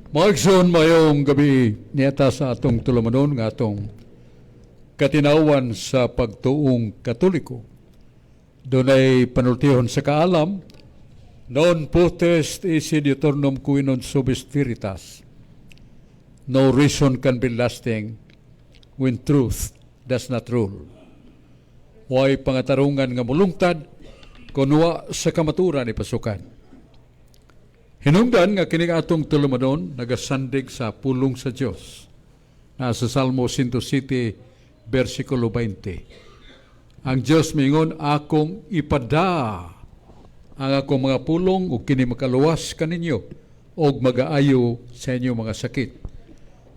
Mga igsoon, maayong gabii. Niya ta sa atong tulumanon nga atong katinawan sa pagtuong Katoliko. Dunay panultihon sa kaalam, "Non potest esse diuturnum qui non subest veritas." No reason can be lasting when truth does not rule. Way pangatarungan nga mulungtad kung wa sa kamaturan ipasukan. Hinungdan nga kining atong tulumanon nagasandig sa pulong sa Dios. Nasa Salmo 107 versikulo 20. Ang Dios miingon, "Akong ipada ang akong mga pulong ug kini makaluwas kaninyo og magaayo sa inyong mga sakit."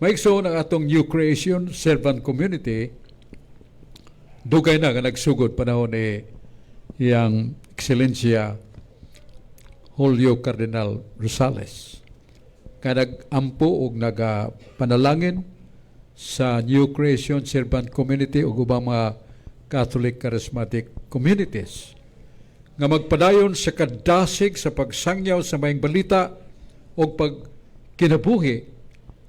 Mga igsoon, ang atong New Creation Servant Community dugay na nga nagsugod panahon ni iyang Ekselensya Julio Cardinal Rosales ka nag-ampo og nagapanalangin sa New Creation Servant Community ug ubang mga Catholic Charismatic Communities nga magpadayon sa kadasig sa pagsangyaw sa maayong balita ug pagkinabuhi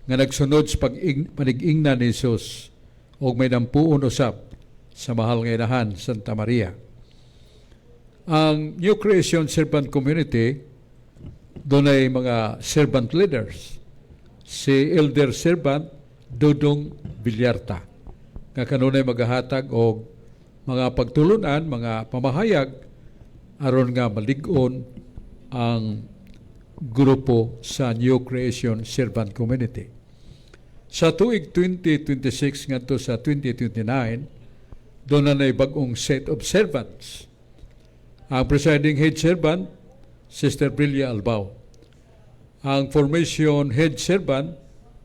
nga nagsunod sa pag-panigingna ni Jesus ug may dampuon usab sa mahal nga inahan Santa Maria. Ang New Creation Servant Community dunay mga servant leaders. Si Elder Servant Dudong Villarta nga kanunay magahatag og mga pagtulunan, mga pamahayag aron nga malig-on ang grupo sa New Creation Servant Community. Sa tuig 2026 ngadto sa 2029, duna na bag-ong set of servants. Ang presiding head servant, Sister Brilia Albao. Ang formation head servant,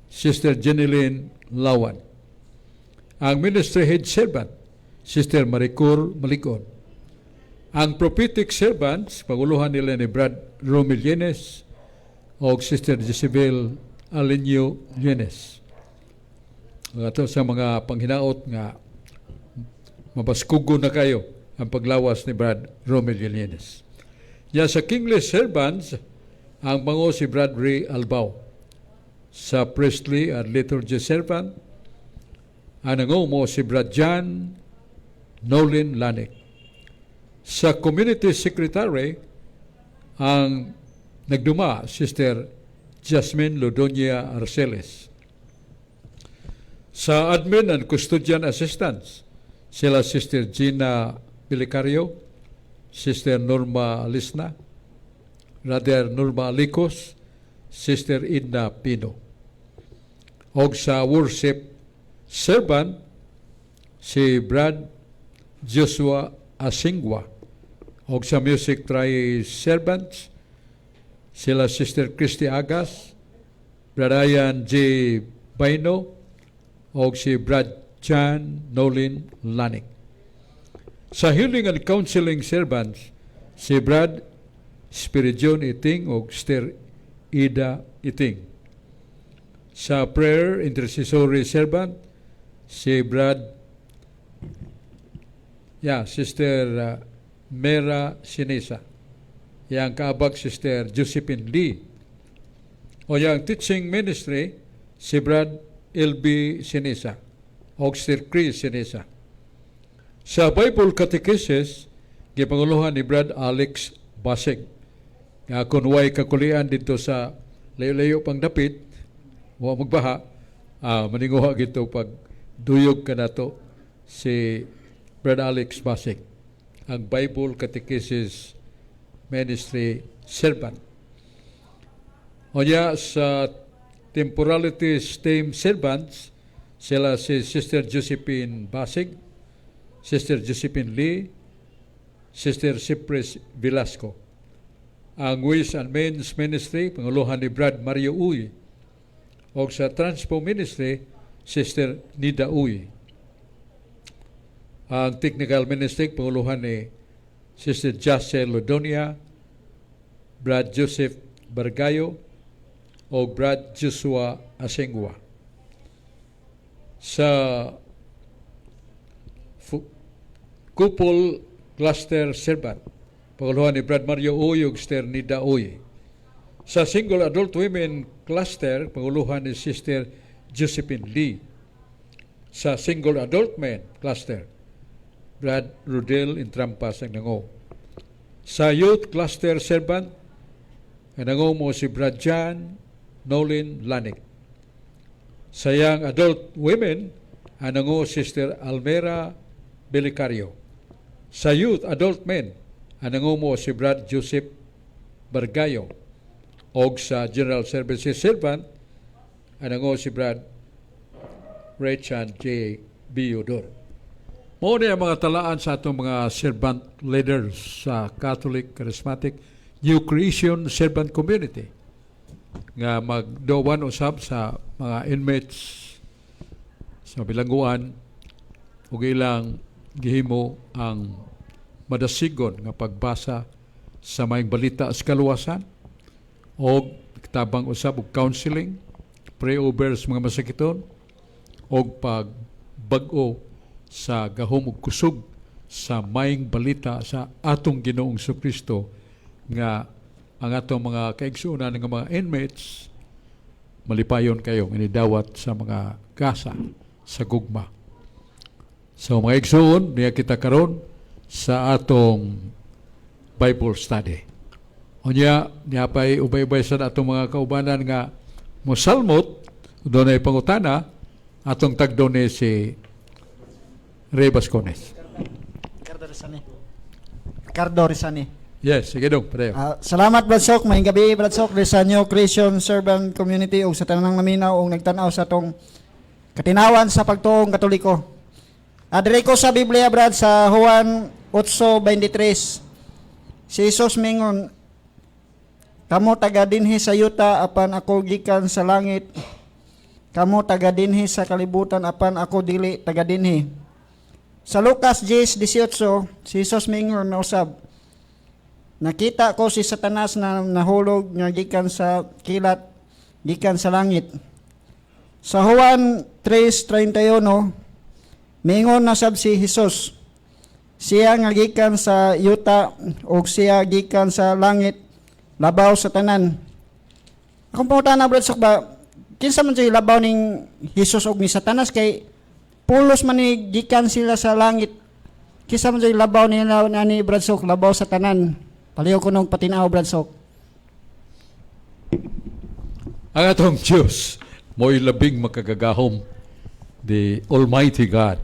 Sister Jeneline Lawan. Ang ministry head servant, Sister Maricor Malikon. Ang prophetic servants, panguluhan nila ni Brad Romel Llenes o Sister Jezebel Alinio Llenes. Ato sa mga panghinaot nga mabaskugo na kayo ang paglawas ni Brad Romel Llenes. Ya sa kingly servants, ang pango si Brad Ray Albao. Sa priestly and liturgy servant, ang nangumo si Brad John Nolin Lanik. Sa community secretary, ang nagduma, Sister Jasmine Lodonia Arceles. Sa admin and custodian assistants, sila Sister Gina Pelicario, Sister Norma Alisna, Brother Norma Alicos, Sister Edna Pino. Og sa worship servant, si Brad Joshua Asingwa. Og sa music try servants, sila Sister Christy Agas, Brad Ian J. Baino, og si Brad Chan Nolin Lanik. Sa healing and counseling servants, si Brad Spiridion Iting og Sister Ida Iting. Sa prayer intercessory servant, si Brad, yeah, Sister Mera Sinesa. Yang kaabag Sister Josephine Lee. O yang teaching ministry, si Brad L.B. Sinesa o Sister Chris Sinesa. Sa Bible Catechesis, gipanguluhan ni Brad Alex Basig. Nga kung way kakulian dito sa layo-layo pang dapit, wa magbaha, maninguha gito pag duyog ka nato si Brad Alex Basig, ang Bible Catechesis Ministry servant. Onya sa Temporality Team Servants, sila si Sister Josephine Basig, Sister Josephine Lee, Sister Cypress Velasco. Ang Ways and Means Ministry, panguluhan ni Brad Mario Uy. O sa Transpo Ministry, Sister Nida Uy. Ang Technical Ministry, panguluhan ni Sister Jase Lodonia, Brad Joseph Bargayo, o Brad Joshua Asengwa. Sa Couple Cluster Servant, panguluhan ni Brad Mario Uy ug Sister Nida Uy. Sa single adult women cluster, panguluhan ni Sister Josephine Lee. Sa single adult men cluster, Brad Rodel Intrampas ang nango. Sa youth cluster servant, ang nango mao si Brad John Nolin Lanik. Sa young adult women, ang nango Sister Almera Belicario. Sa youth adult men, ang nango mao si Brad Joseph Bargayo. Og sa general services servant, ang nango si Brad Richard J. Biodor. Mao ni ang mga talaan sa atong mga servant leaders sa Catholic Charismatic New Creation Servant Community nga magduwan usab sa mga inmates sa bilangguan ug ilang gihimo ang madasigon nga pagbasa sa maayong balita sa kaluwasan og tabang usab og counseling, pray over sa mga masakiton og pagbag-o sa gahom ug kusog sa maayong balita sa atong Ginoong Kristo nga ang atong mga kaigsuonan nga mga inmates malipayon kayo nga nidawat sa mga gasa sa gugma. So mga igsoon, niya kita karon sa atong Bible study. Unya, niya pa'y ubay-ubay sa atong mga kaubanan nga musalmot, dunay pangutana, atong tagdo ni si Ray Vascones. Ricardo Rizani. Ricardo Rizani. Yes, sige dong, pareho. Salamat, Brad Sok, maayong gabi, Brad Sok, sa New Creation Servant Community ug sa tanang naminaw ug nagtan-aw sa atong katinawan sa pagtuong Katoliko. Diri ko sa Biblia, Brad, sa Juan 8:23. Si Jesus mingon, "Kamo taga dinhi sa yuta apan ako gikan sa langit. Kamo taga dinhi sa kalibutan apan ako dili taga dinhi." Sa Lucas 10:18, si Jesus mingon na usab, "Nakita ko si Satanas na nahulog nga gikan sa kilat gikan sa langit." Sa Juan 3:31, mingon na sab si Jesus, "Siya nga gikan sa yuta ug siya gikan sa langit labaw sa tanan." Akong pangutana, Brad Sok ba, kinsa man siya labaw ning Jesus ug ni Satanas kay pulos man ni gikan sila sa langit? Kinsa man siya labaw nila ni Brad Sok, labaw sa tanan? Palihog ko nung patinaw, Brad Sok. Ang atong Diyos, mo'y labing makagagahom, the Almighty God.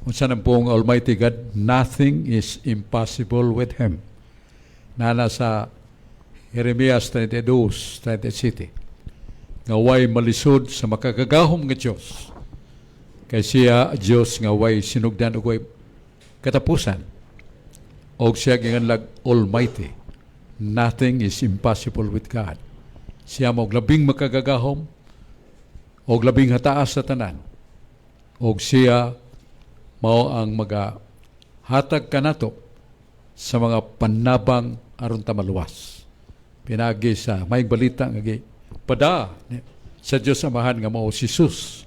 Unsa nang pong Almighty God, nothing is impossible with Him. Nana sa Jeremias 32:37, nga way malisod sa makagagahom nga Diyos. Kay siya Diyos nga way sinugdan ug way katapusan. Og siya ginganlag Almighty. Nothing is impossible with God. Siya mao labing makagagahom og labing hataas sa tanan. Og siya mao ang maga hatag kanato sa mga panabang aron ta maluwas. Pinagi sa maayong balita nga pada sa Dios Amahan nga mao si Jesus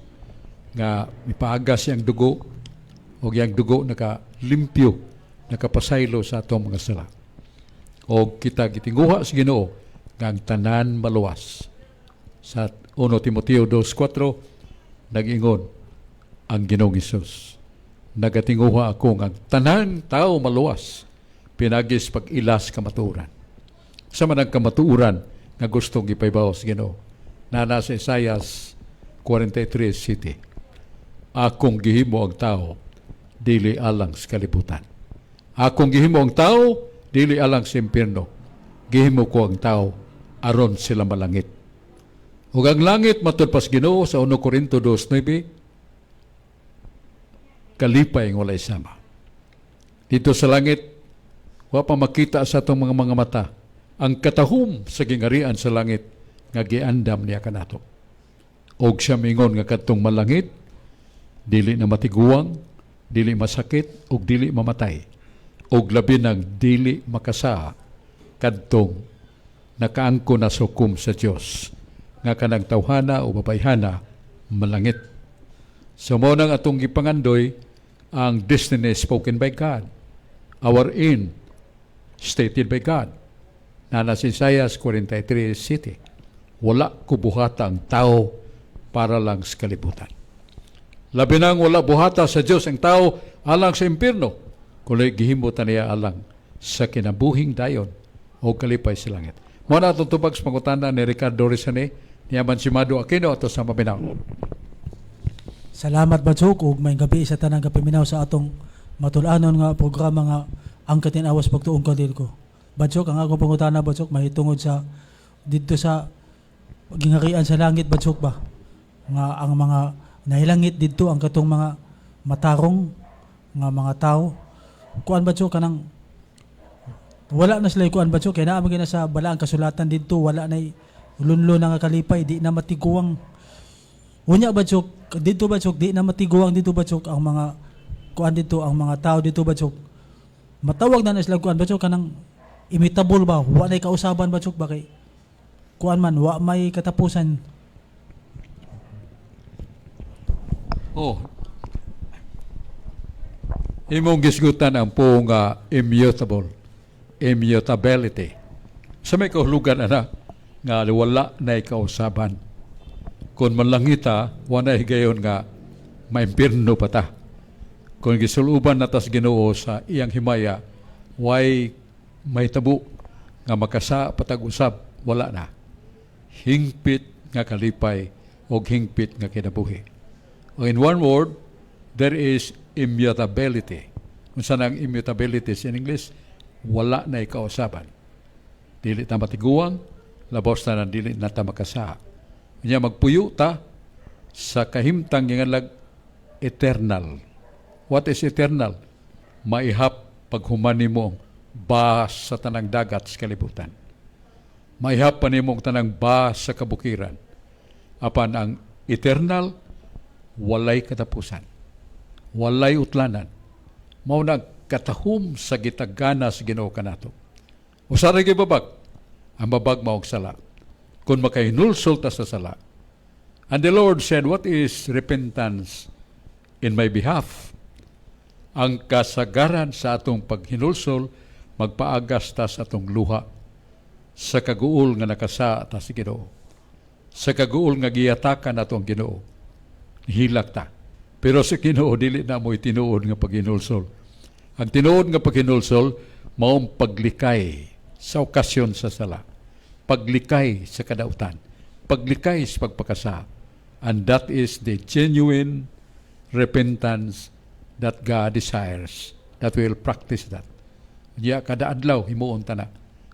nga mipaagas siyang dugo og iyang dugo naka limpyo, nakapasaylo sa atong mga sala. Og kita gitinguha sa Ginoo nga ang tanan maluwas. Sa 1 Timoteo 2:4 nag-ingon ang Ginoong Hesus, "Nagatinguha ako nga ang tanan tao maluwas pinagis pag-ilas kamatuoran." Sa man ang kamatuoran nga gustong ipaibaw sa Ginoo? Nana sa Isaias 43:7, "Akong gihimo ang tao dili alang sa kalibutan. Akong gihimo ang tao dili alang sa impierno. Gihimo ko ang tao aron sila malangit." Ug ang langit, matud pas Ginoo sa 1 Corinto 2:9, kalipay ng walay sama. Dito sa langit, wa pa makita sa atong mga mata ang katahum sa gingarian sa langit nga giandam niya kanato. Og siya mingon nga kadtong malangit, dili na matiguang, dili masakit, ug dili mamatay. Og labi nang dili makasaa kadtong nakaangko na sukom sa Dios nga kanang tawhana o babayhana malangit. So mao nang atong gipangandoy ang destiny spoken by God, our end stated by God. Naa sa Isaias 43:7. Wala ko buhata ang tao para lang sa kalibutan. Labi nang wala buhata sa Dios ang tao alang sa impierno. Kundi gihimo ta niya alang sa kinabuhing dayon o kalipay sa langit. Mao na atong tubag sa pangutana ni Ricardo Rizane, niya man si Mado Aquino ato sa maminaw. Salamat, Brad Sok, ug maayong gabi sa tanang kapaminaw sa atong matul-anon nga programa nga Ang Katinawas Pagtuong Katoliko. Brad Sok, ang akong pangutana, Brad Sok, mahitungod sa didto sa gingharian sa langit, Brad Sok, ba nga ang mga nahilangit didto ang katong mga matarong nga mga tao, kuan, Brad Sok, kanang wala na sila kuan, Brad Sok, kay naa man gyud na sa balaang kasulatan didto, wala na lunlo na nga kalipay, di na matiguang. Unya, Brad Sok, dito, Brad Sok, di na matiguang dito, Brad Sok, ang mga kuan dito, ang mga tao dito, Brad Sok. Matawag na na sila kuan, Brad Sok, kanang immutable ba, wa nay kausaban, Brad Sok, ba kay kuan man, wa may katapusan. Oh. Imong gisgutan ang puong nga immutable, immutability. Sa may kahulugan ana nga wala na kausaban. Kung manlangita, wala higayon nga maimpirno pa ta. Kung gisuluban na tas Ginoo sa iyang himaya, way may tabo nga makasa patag-usab, wala na. Hingpit nga kalipay o hingpit nga kinabuhi. In one word, there is immutability. Kung saan ang immutability in English, wala na ikausaban. Dili ta matiguang, labaw na dili na ta makasaa. Nya magpuyo ta sa kahimtang ginganlag eternal. What is eternal? Maihap paghuman nimo ba sa tanang dagat sa kalibutan. Maihap pa nimo ang tanang ba sa kabukiran. Apan ang eternal, walay katapusan. Walay utlanan. Mao na katahum sa gitagana sa Ginoo kanato. Usa ra gyud babag. Ang babag mao ang sala. Kung makahinulsol ta sa sala. And the Lord said, "What is repentance in my behalf?" Ang kasagaran sa atong paghinulsol, magpaagas ta sa atong luha sa kaguol nga nakasa ta sa Ginoo. Sa kaguol nga giyatakan nato ang Ginoo. Hilak ta. Pero sa Ginoo dili na mo'y tinuod nga paghinulsol. Ang tinuod nga paghinulsol maong paglikay sa okasyon sa sala. Paglikay sa kadautan. Paglikay sa pagpakasa. And that is the genuine repentance that God desires, that we will practice that. Diya kada adlaw himuon ta na.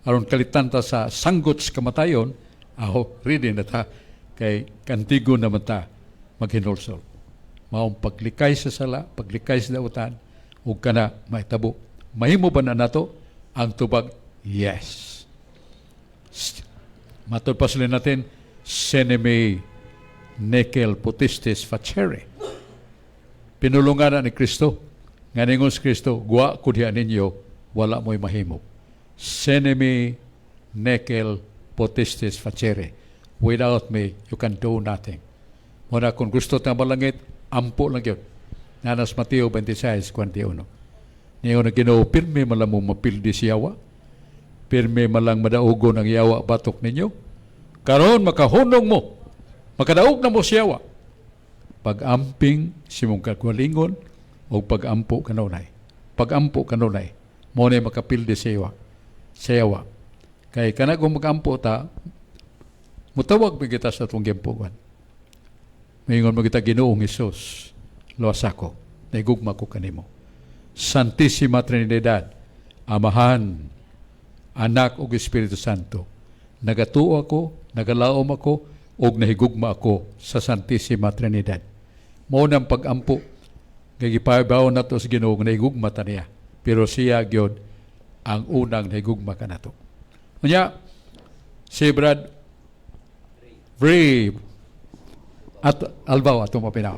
Aron kalitan ta sa sanggot sa kamatayon, aho, ready na ta kay kantigo naman ta maghinulsol. Maong paglikay sa sala, paglikay sa dautan, ug kana mahitabo. Mahimo ba na nato? Ang tubag, yes. Matod pa sila natin, sine me nihil potestis facere. Pinulungan na ni Kristo. Nga ningon si Kristo, "Guwa ko diha ninyo, wala mo'y mahimo." Sine me nihil potestis facere. Without me, you can do nothing. Muna kung gusto ta malangit, ampo lang yun. Nanas Mateo 26:41. Niyo na Ginoo, "Pirmi man lang mo mapildi si yawa. Pirmi man lang madaugon ang yawa batok ninyo. Karon makahunong mo. Makadaog na mo siya yawa. Pag-amping sa imong kagalingon o pag-ampo kanunay. Pag-ampo kanunay. Mo na makapildi sa yawa. Sa yawa. Kay kana kung mag-ampo ta, mutawag mi kita sa atong gimpuan. Maingon mo kita, 'Ginoong Hesus, luwas ako, naigugma ko kanimo. Santissima Trinidad, Amahan, Anak ug Espiritu Santo. Nagatuo ako, nagalaom ako, ug nahigugma ako sa Santissima Trinidad.'" Mao nang pag-ampo nga gipahibaw nato sa Ginoo nga nahigugma ta niya. Pero siya gyud ang unang nahigugma kanato. Unya, si Brad Ray at Alvao atong mapinaw.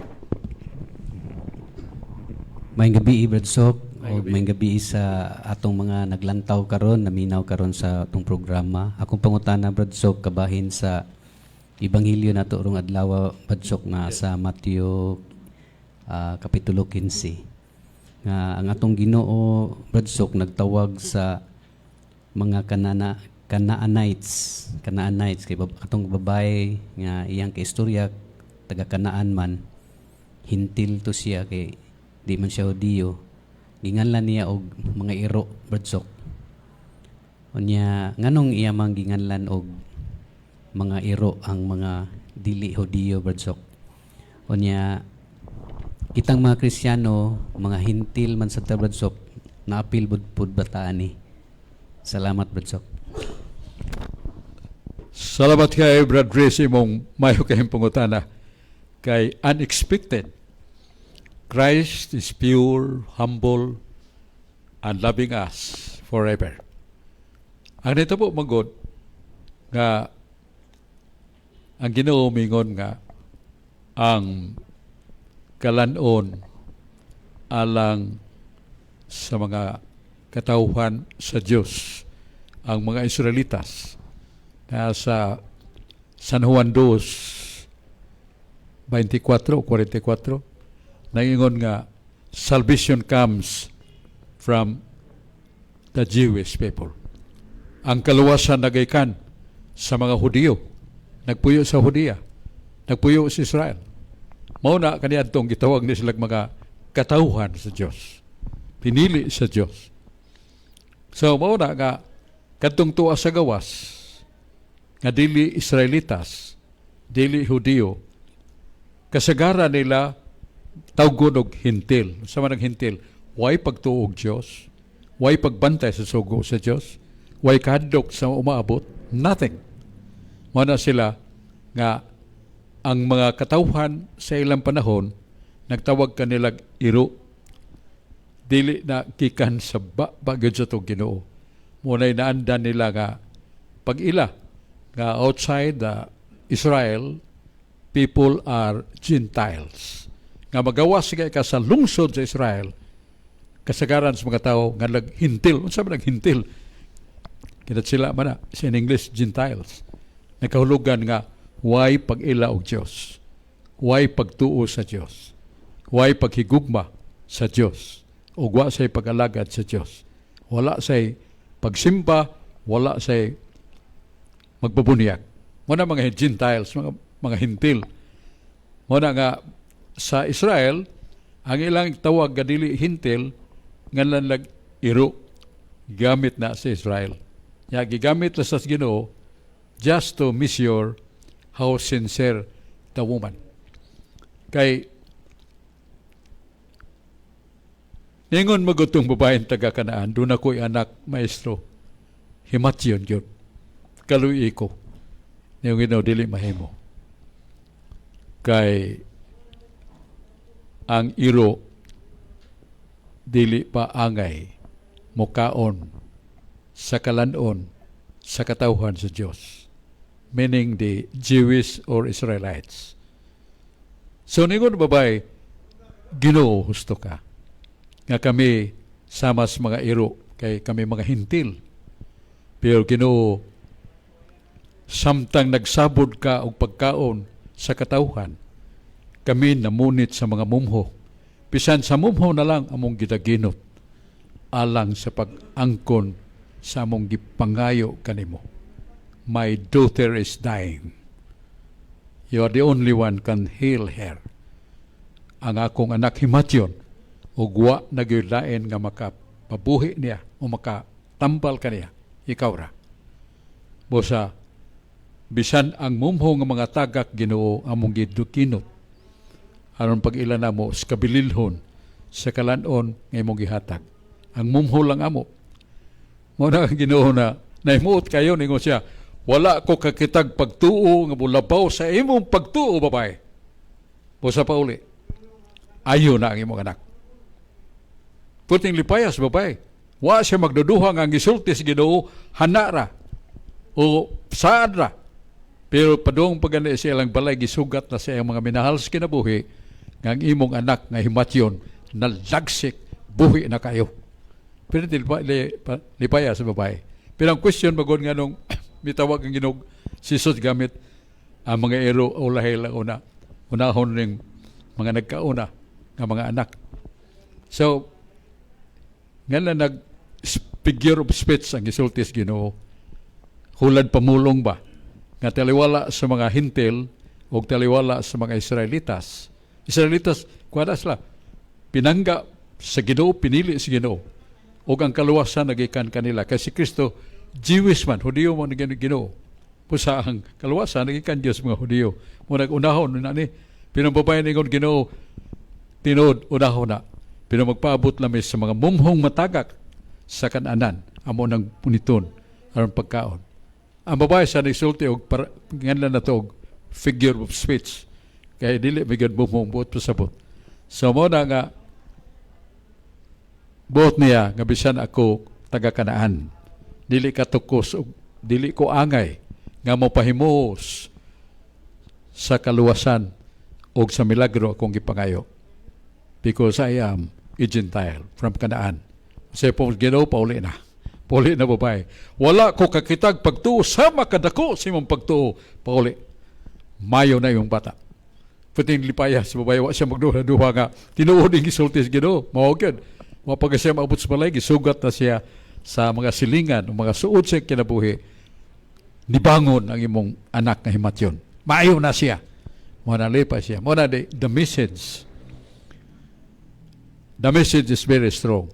Maayong gabi, Brad Sok. O maayong gabi sa atong mga naglantaw karon, naminaw karon sa atong programa. Akong pangutana, Brad Sok, kabahin sa Ebanghelyo nato rong adlaw, Brad Sok, nga sa Mateo kapitulo 15. Nga ang atong Ginoo, Brad Sok, nagtawag sa mga kanana Canaanites, Canaanites kay katong babae nga iyang kaistorya taga Canaan man, hintil to siya kay di man siya Hudiyo, ginganlan niya og mga iro, Brad Sok. Unya nganong iya man ginganlan og mga iro ang mga dili Hudiyo, Brad Sok? Unya kitang mga Kristiyano, mga hintil man sa ta, Brad Sok, naapil bud pud ba ta ani? Salamat, Brad Sok. Salamat kay Brad Ray imong mayo kayong pangutana kay unexpected. Christ is pure, humble, and loving us forever. Ang nito po magod nga ang Ginoo mingon nga ang kalanon alang sa mga katawhan sa Dios, ang mga Israelitas, nasa San Juan 2, 24 o 44, nangingon nga salvation comes from the Jewish people. Ang kaluwasan nagaykan sa mga Hudiyo, nagpuyo sa Hudiya, nagpuyo sa Israel. Mao na kaniadtong gitawag ni sila mga katawhan sa Dios. Pinili sa Dios. So mao na nga kadtong tuwa sa gawas nga dili Israelitas, dili Hudiyo, kasagaran nila tawgon og hintil. Sa man ang hintil, way pagtuo og Dios, way pagbantay sa sugo sa Dios, way kahadlok sa umaabot, nothing. Mao na sila nga ang mga katawhan sa ilang panahon nagtawag kanilag iro, dili na gikan sa ba gyud sa atong Ginoo. Muna'y naandan nila nga pag-ila nga outside the Israel people are Gentiles. Nga magawas kay ka sa lungsod sa Israel, kasagaran sa mga tao nga naghintil. Unsa man naghintil? Kinat sila man na, sa in English, Gentiles. Nakahulugan nga, way pag-ila og Dios? Way pagtuo sa Dios? Way paghigugma sa Dios? O wa say pag-alagad sa Dios? Wala say pagsimba, wala say magbabunyag. Muna mga Gentiles, mga hintil. Muna nga sa Israel, ang ilang tawag nga dili hintil, nga lag iro, gamit na sa Israel. Ya, gigamit na sa Ginoo just to measure how sincere the woman. Kay ningon magutong babaeng taga Kanaan, "Doon ako'y anak, maestro. Himatyon yun. Kaluy ko." Ningon Ginoo, "Dili mahimo. Kay ang iro dili pa angay mukaon sa kalanon sa katawhan sa Dios," meaning the Jewish or Israelites. So ningon babae, "Ginoo, husto ka. Nga kami samas mga iro, kay kami mga hintil. Pero Ginoo, samtang nagsabod ka og pagkaon sa katawhan, kami namunit sa mga mumho. Bisan sa mumho na lang among gidaginot alang sa pag-angkon sa among gipangayo kanimo. My daughter is dying. You are the only one can heal her. Ang akong anak himatyon ug wa na gyud lain nga makapabuhi niya o makatambal kaniya. Ikaw ra. Busa bisan ang mumho nga mga tagak, Ginoo, among gidukinot aron pag-ila namo sa kabililhon sa kalanon nga imong gihatag. Ang mumho lang amo." Mao na ang Ginoo na nahimuot kayo, ningon siya, "Wala ko kakitag pagtuo nga mulabaw sa imong pagtuo, babae. Busa pauli. Ayo na ang imong anak." Puting lipayas babae. Wa siya magduduha nga ang gisulti sa Ginoo hana ra o saan ra. Pero padung pagani sa ilang balay, gisugat na sa iyang mga minahal sa kinabuhi nga ang imong anak nga himatyon nalagsik, buhi na kayo. Pero lipaya sa babae. Pero ang question magod nga nung mitawag ang Ginoo si Jesus gamit ang mga ero o lahi lang una unahon ning mga nagkauna nga mga anak. So nga na nag figure of speech ang gisulti sa Ginoo. Hulad pamulong ba nga taliwala sa mga Hintil o taliwala sa mga Israelitas. Israelitas, kuwada sila, pinangga sa Ginoo, pinili sa Ginoo. Og ang kaluwasan nagikan kanila. Kay si Kristo, Jewish man, Hudiyo man ang Ginoo. Busa ang kaluwasan nagikan Dios mga Hudiyo. Mo nag-unahon na ni, pero babae ningon Ginoo, tinuod unahon na. Pero magpaabot lami sa mga mumhong matagak sa Kananan, amo nang puniton aron pagkaon. Ang babae sa nagsulti og para nganlan na to og figure of speech kay dili bigyan mumhong buot pasabot. So mo na nga buot niya nga bisan ako taga Kanaan, dili katukos og dili ko angay nga mopahimos sa kaluwasan og sa milagro akong gipangayo because I am a Gentile from Canaan. Sa po Ginoo, pauli na. Pauli na, babae. Wala ko kakitag pagtuo sama kadako sa imong pagtuo. Pauli. Mayo na yung bata. Puting lipaya sa babae, wa siya magduha-duha nga tinuod ang gisulti sa Ginoo. Mao gyud. Wa pa siya maabot sa balay, gisugat na siya sa mga silingan, o mga suod sa kinabuhi. Nibangon ang imong anak nga himatyon. Maayo na siya. Mo na lipa siya. Mo na the message. The message is very strong.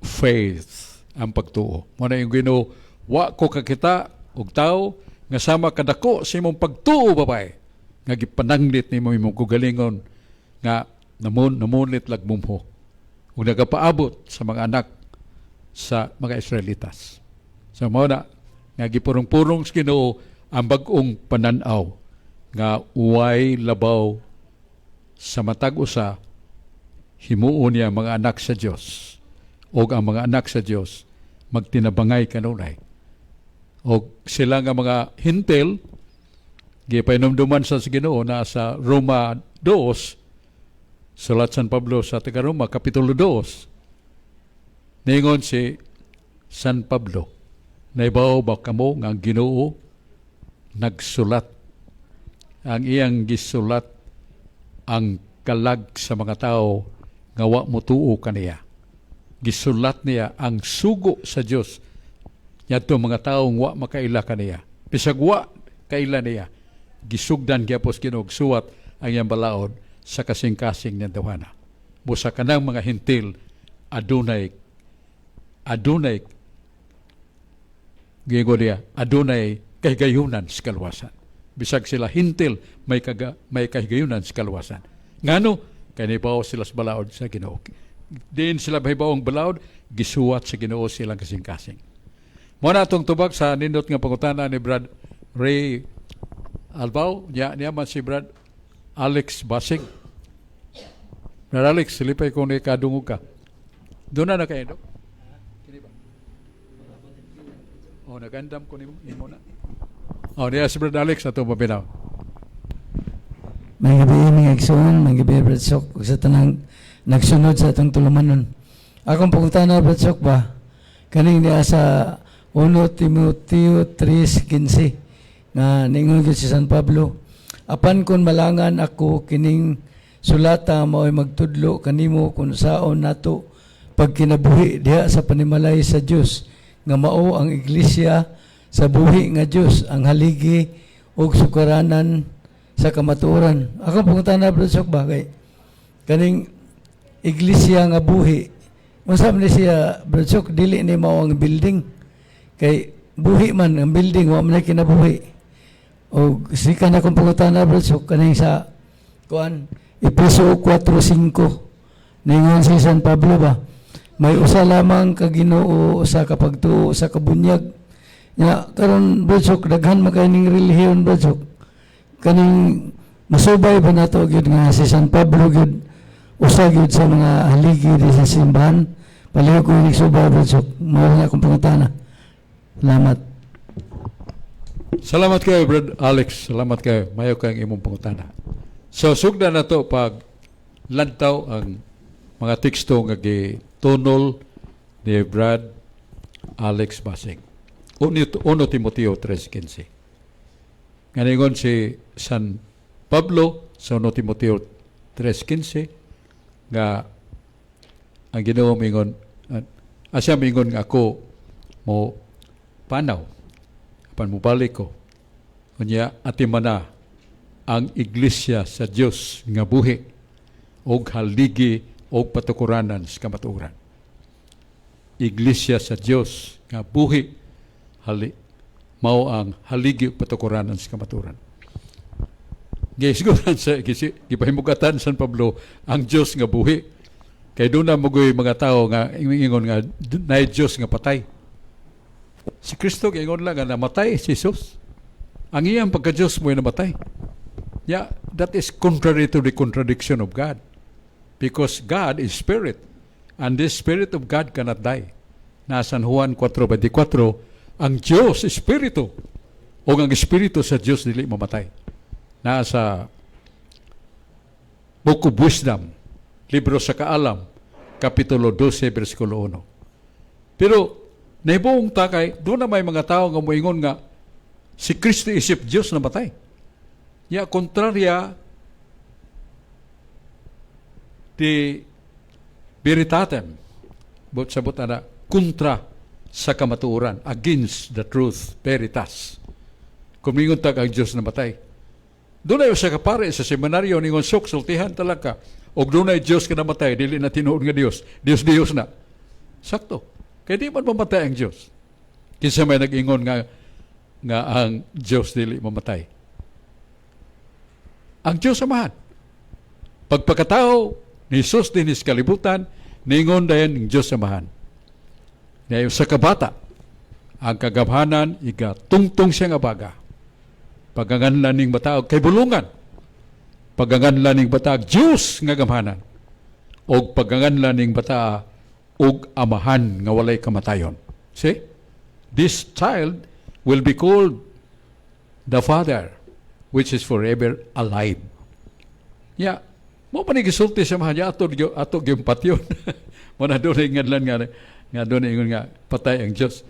Faith ang pagtuo. Mo na yung Ginoo, wa ko kakita og tao nga sama kadako sa imong pagtuo, babae, nga gipananglit nimo imong kugalingon nga namunlit lagmumho ug nagapaabot sa mga anak sa mga Israelitas. So mao na nga gipurong-purong sa Ginoo ang bag-ong panan-aw nga uway labaw sa matag usa, himuon niya mga anak sa Dios og ang mga anak sa Dios magtinabangay kanunay. Og sila nga mga Hintil, gipahinumduman sa Ginoo na sa Roma 2, sulat San Pablo sa taga Roma, Kapitulo 2, ningon si San Pablo, "Naibaw ba kamo nga ang Ginoo nagsulat, ang iyang gisulat ang kalag sa mga tao nga wa motuo kaniya? Gisulat niya ang sugo sa Dios ngadto mga tawo wa makaila kaniya." Bisag wa kaila niya, gisugdan gyapon Ginoo suwat ang iyang balaod sa kasing-kasing ng tawhana. Busa kanang mga Hintil adunay giingon niya, adunay kahigayunan sa kaluwasan. Bisag sila Hintil, may kahigayunan sa kaluwasan. Ngano? Kay nibaw sila sa balaod sa Ginoo. Diin sila mahibaw ang balaod, gisuwat sa Ginoo silang kasing-kasing. Mo na atong tubag sa nindot nga pangutana ni Brad Ray Albao, niya niya man si Brad Alex Basig. Brad Alex, silipay kung ni kadungog ka. Doon na na kayo, kini ba? Oh, nagandam ko nimo, imo na. Oh, niya si Brad Alex atong paminaw. May gabi, mga igsoon, may gabi, Brad Sok, ug sa tanang nagsunod sa atong tulumanon. Akong pangutana, Brad Sok ba, kaning niya sa 1 Timoteo 3:15 nga ningon gyud si San Pablo, "Apan kung malangan ako kining sulata mao'y magtudlo kanimo kung saon nato pagkinabuhi diha sa panimalay sa Dios nga mao ang iglesia sa buhi nga Dios, ang haligi ug sukaranan sa kamatuoran." Ako pangutana, Brad Sok ba, kay kaning iglesia nga buhi, unsa man ni siya, Brad Sok? Dili ni mao ang building? Kay buhi man ang building, wa man na kinabuhi. O sika na kong pangutana, Brad Sok, kaning sa kuan Epeso 4:5, ningon si San Pablo ba, "May usa lamang ka Ginoo, usa ka pagtuo, usa ka bunyag." Nya karon, Brad Sok, daghan man kay ning relihiyon, Brad Sok. Kaning masubay ba nato gyud nga si San Pablo gyud usa gyud sa mga haligi di sa simbahan? Palihog ko subay, Brad Sok. Mao na akong pangutana. Salamat. Salamat kayo, Brad Alex. Salamat kayo. Mayo kayong imong pangutana. So, sugdan na to pag lantaw ang mga teksto nga gitunol ni Brad Alex Basing. 1 Timoteo 3:15. Nga ningon si San Pablo sa 1 Timoteo 3:15 nga ang Ginoo mingon, asya mingon nga ako mo panaw. Apan mubalik ko. Unya atimana ang iglesia sa Dios nga buhi og haligi og patukuranan sa kamatuoran. Iglesia sa Dios nga buhi hali mao ang haligi ug patukuranan sa kamatuoran. Gisgutan sa gipahimugatan San Pablo ang Dios nga buhi. Kay doon na mugoy mga tao nga ingon nga naay Dios nga patay. Si Kristo giingon lang nga namatay si Jesus. Ang iyang pagka-Diyos mo'y namatay. Yeah, that is contrary to the contradiction of God. Because God is spirit. And this spirit of God cannot die. Na San Juan 4:24, ang Diyos espiritu. O ang espiritu sa Diyos dili mamatay. Nasa Book of Wisdom, Libro sa Kaalam, Kapitulo 12, versikulo 1. Pero, nahibuong takay, doon na may mga tao nga moingon nga, si Kristo isip Diyos namatay. Ya, contraria de veritatem. But sabot ana, kontra sa kamatuoran, against the truth, veritas. Kumingon tag ang Diyos namatay. Doon ay usa ka pare sa seminaryo ningon, "Sok, sultihan talaga. Og doon ay Diyos ka namatay, dili na tinuod nga Diyos. Diyos Diyos na." Sakto. Kay di man mamatay ang Diyos. Kinsa may nag-ingon nga ang Diyos dili mamatay? Ang Diyos Amahan. Pagpakatao ni Jesus din sa kalibutan, ningon dayon ang Diyos Amahan. Ngayon sa kabata, ang kagamhanan, iga tungtong siya nga baga. Paganganlan ning bataog kay bulungan. Paganganlan ning bataag Diyos nga gamhanan. Og paganganlan ning bata og Amahan nga walay kamatayon. See? This child will be called the Father, which is forever alive. Ya, mo pa ni gisulti sa mga ato ato gyud patyon. Mo na doon ngadlan nga nga doon ingon nga patay ang Dios.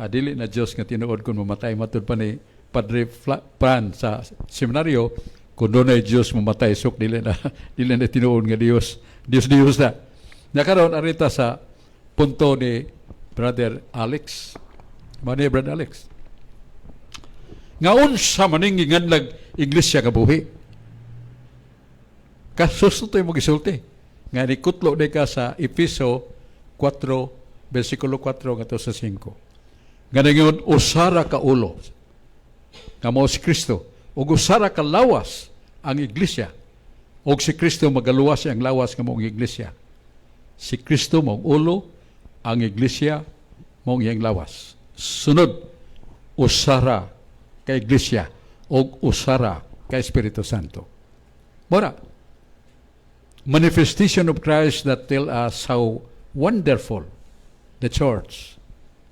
Ah, dili na Dios nga tinuod kung mamatay, matud pa ni Padre Fran sa seminaryo, kung doon ay Dios mamatay, sok, dili na tinuod nga Dios. Dios Dios na. Nakaroon arita sa punto ni Brother Alex. Mani Brother Alex. Nga unsa maning giinganlag iglesia nga buhi? Kasusto mo gisulti. Nga ni kutlo di ka sa Efeso 4 versikulo 4 ngadto sa 5. Nga ningon usara ka ulo nga mao si Kristo ug usara ka lawas ang iglesia, ug si Kristo magaluwas ang lawas nga mao ang iglesia. Si Kristo mao ang ulo, ang iglesia mao ang iyang lawas. Sunod, usara ka iglesia ug usara ka Espiritu Santo. Mora, manifestation of Christ that tell us how wonderful the church.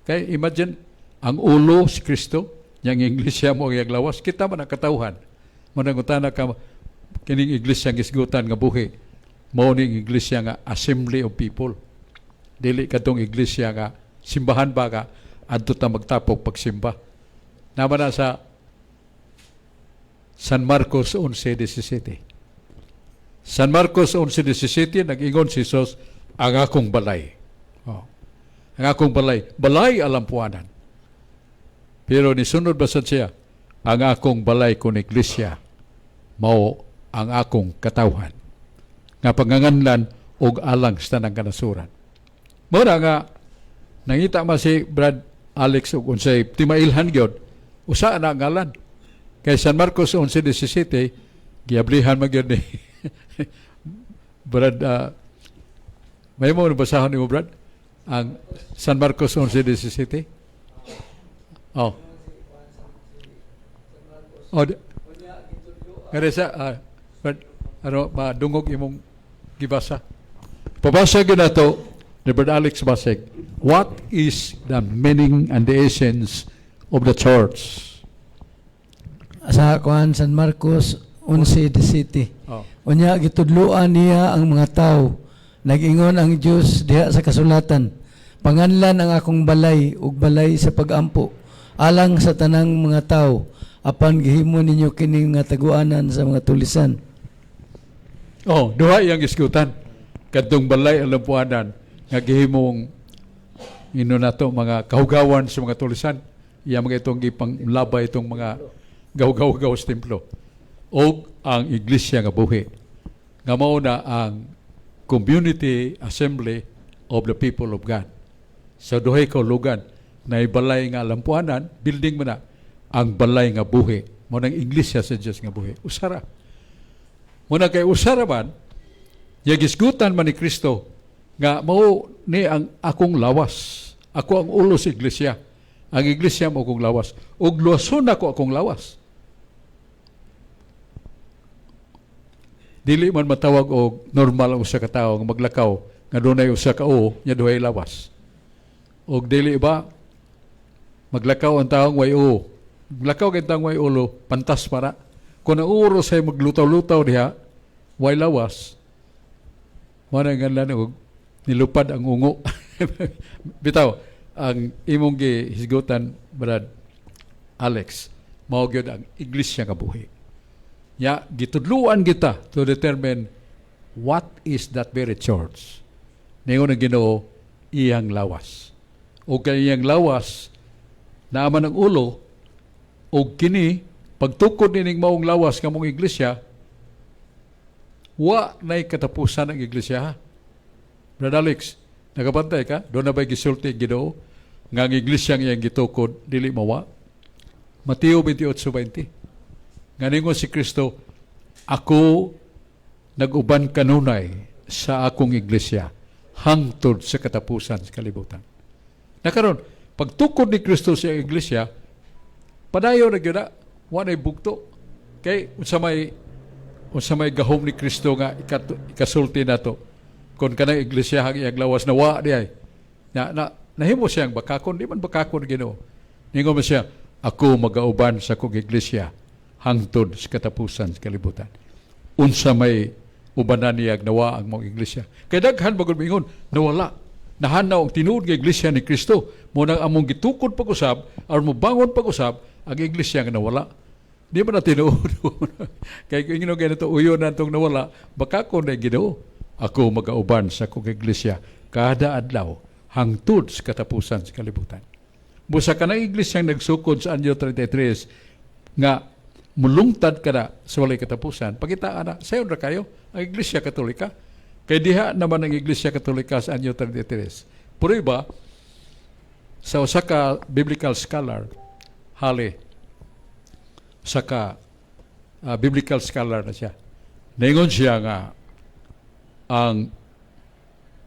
Kay imagine, ang ulo si Kristo, yang iglesia mo ang iyang lawas, kita man ang katawhan. Manangutana ka, kining iglesia nga gisgutan nga buhi, mao ning iglesia nga assembly of people. Dili kadtong iglesia nga simbahan ba ka, adto ta magtapok pagsimba. Naman na sa San Marcos 11:17. San Marcos 11:17, nag-ingon si Jesus, "Ang akong balay." Oh. "Ang akong balay, balay alampuanan." Pero nisunod ba sad siya, "Ang akong balay kun iglesia, mao ang akong katawhan nga panganganlan og alang sa tanang kanasuran." Mura nga nangita man si Brad Alex og unsay timailhan gyud usa na ang ngalan. Kay San Marcos 11:17, giablihan man gyud ni Brad, may mo basahon nimo, Brad, ang San Marcos 11:17. Oh. Oh, ngari sa Brad, ano madungog imong gibasa. Pabasa gyud nato ni Brad Alex Basek. What is the meaning and the essence of the church? Sa kuan, San Marcos 11:17. Oh. Unya gitudloan niya ang mga tao. Nag-ingon ang Dios diha sa kasulatan, "Panganlan ang akong balay ug balay sa pagampo alang sa tanang mga tao. Apan gihimo ninyo kini nga taguanan sa mga tulisan." Oh, duha iyang isgutan. Kadtong balay alampuanan nga gihimong ino nato mga kahugawan sa mga tulisan. Iya mga itong gipanglabay itong mga gaw-gaw-gaw sa templo. O ang iglesia nga buhi. Nga mao na ang community assembly of the people of God. Sa duhay kahulugan, na balay nga lampuanan, building mo na, ang balay nga buhi. Mao nang iglesia sa Diyos nga buhi. Usara. Mao na kay usara man, yagisgutan man ni Kristo nga mao ni ang akong lawas. Ako ang ulo sa iglesia. Ang iglesia mao akong lawas. Ug luwason ako akong lawas. Dili man matawag og normal ang usa ka tawo nga maglakaw nga dunay usa ka uo nya duhay lawas. Og dili ba maglakaw ang taong way uo. Maglakaw kay taong way ulo, pantas para. Kung ang uro say maglutaw-lutaw diha, way lawas. Mao na nga lang og nilupad ang ungo. Bitaw, ang imong gihisgutan, Brad Alex, mao gyud ang iglesia nga buhi. Ya, gitudluan kita to determine what is that very church. Ningon ang Ginoo, iyang lawas. O kay iyang lawas, naaman ang ulo, o kini, pagtukod nining maong lawas nga mong iglesia, wa na'y katapusan ang iglesia, ha? Brad Alex, nakabantay ka? Doon na ba'y gisulti ang Ginoo nga ang iglesia ang iyang gitukod, dili mawa? Mateo 28:20. Nga ningon si Kristo, "Ako nag-uban kanunay sa akong iglesia hangtod sa katapusan sa kalibutan." Nakaron, pagtukod ni Kristo sa iglesia, padayon na gyud na, wa na'y bugto. Kay unsa may gahom ni Kristo nga ikasulti nato kung kanang iglesia ang iyang lawas na wa di ay na nahimo siyang bakakon? Di man bakakon Ginoo. Ningon man siya, "Ako magauban sa akong iglesia hangtod sa katapusan sa kalibutan." Unsa may ubanan niya nawa ang mga iglesia? Kay daghan bagod mingon nawala, nahanaw ang tinuod nga iglesia ni Kristo. Mao nang among gitukod pag-usab aron mobangon pag-usab ang iglesia nga nawala. Di ba na tinuod? Kay kung ingnon ganito, uyo na itong nawala, baka ko na Ginoo. "Ako magauban sa akong iglesia kada adlaw hangtod sa katapusan sa kalibutan." Busa ka ng iglesia nagsukod sa anyo 33 nga mulungtad ka na sa walay katapusan, pagita na, sayon ra kayo, ang Iglesia Katolika. Kay diha naman ang Iglesia Katolika sa anyo 33. Pero iba, sa usa ka biblical scholar, Hale, usa ka biblical scholar na siya. Ningon siya nga ang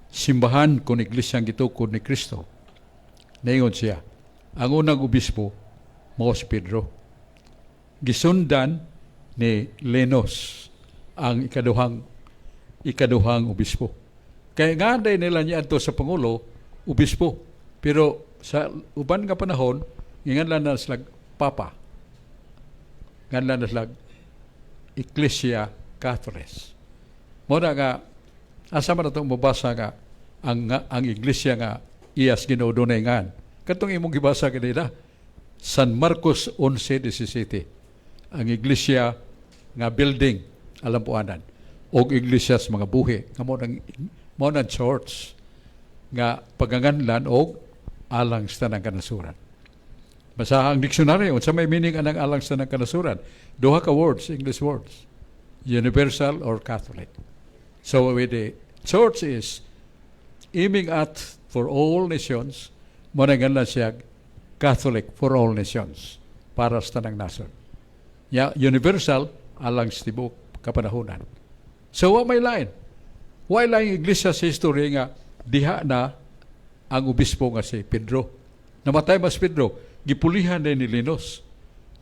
simbahan kung iglesia ang gitukod ni Kristo. Ningon siya, ang unang obispo mao si Pedro. Gisundan ni Lenos ang ikaduhang obispo. Kaya nga day nila niya adto sa pangulo, obispo. Pero sa uban nga panahon, nginganlan na sila papa. Nganlan na sila Ecclesia Catholics. Mao na nga asa man atong mabasa nga ang iglesia nga iyas Ginoo dunay ngan? Katong imong gibasa kanina, San Marcos 11:17. Ang iglesia nga building alampuanan og iglesia sa mga buhi nga mao nang church nga paganganlan og alang sa tanang kanasuran. Basta ang dictionary, unsa may meaning anang alang sa tanang kanasuran? Duha ka words, English words. Universal or Catholic. So with the church is aiming at for all nations, mao na nganlan siya Catholic for all nations, para sa tanang nasod. Ya, universal alang sa tibuok kapanahunan. So wa may lain. Wa lain iglesia sa history nga diha na ang obispo nga si Pedro. Namatay mas Pedro, gipulihan din ni Linus.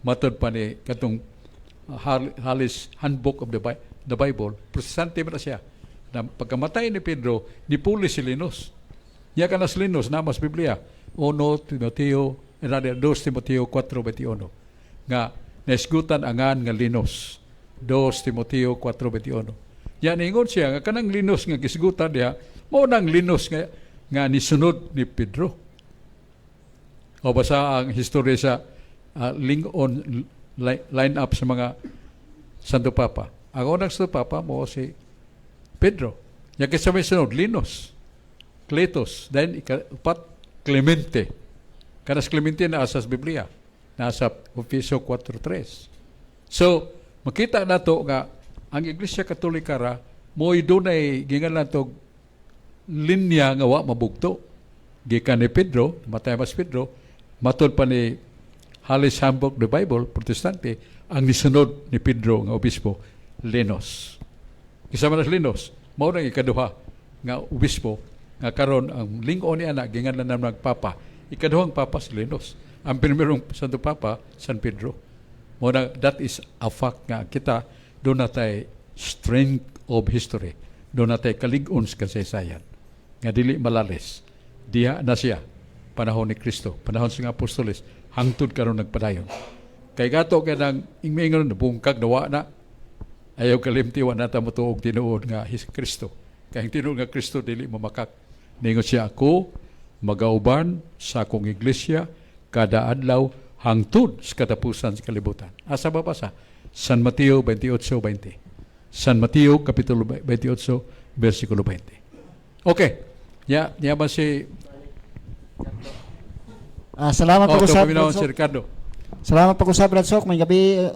Matod pa ni katong Halley's Handbook of the Bible, Protestante man na siya. Na pagkamatay ni Pedro, nipuli si Linus. Niya ka na si Linus, namas Biblia. 1 Timoteo, rather 2 Timoteo 4:21. Nga naisgutan angan nga Linus. 2 Timoteo 4:21. Yan ingon siya nga kanang Linus nga gisgutan diha, mao nang Linus nga nisunod ni Pedro. O basta ang historya sa link on line up sa mga Santo Papa. Ang unang Santo Papa mao si Pedro. Yang kaysa may sunod, Linus, Cletus, then ikaupat, Clemente. Kanas Clemente naa sa Biblia, nasa Efeso 4:3. So, makita nato nga ang Iglesia Katolika ra mo'y dunay gingan to linya nga wa mabugto. Gikan ni Pedro, matay mas Pedro, matod pa ni Halley's Handbook the Bible, Protestante, ang nisunod ni Pedro nga obispo, Linus. Isa man si Linus, mao nang ikaduha nga obispo nga karon ang ling-o ni ana gingan na nagpapa. Ikaduhang papa si Linus. Ang primerong Santo Papa, San Pedro. Mao na that is a fact nga kita duna tay strength of history. Duna tay kalig-on sa kasaysayan nga dili malalis. Diha na siya panahon ni Kristo, panahon sa mga apostoles, hangtod karon nagpadayon. Kay gato kay nang ingmingon bungkag nawa na, ayaw kalimti, wa na ta motuog tinuod nga His Kristo. Kay ang tinuod nga Kristo dili mamakak. Ningon siya, "Ako magauban sa akong iglesia kada adlaw hangtod sa katapusan sa kalibutan." Asa ba basa? San Mateo 28:20. San Mateo kapitulo 28 versikulo 20. Okay. Ya, ya ba si Salamat Oh, pag-usap, paminawan Brad si Sok. Ricardo. Salamat pag-usap, Brad Sok. Maayong gabi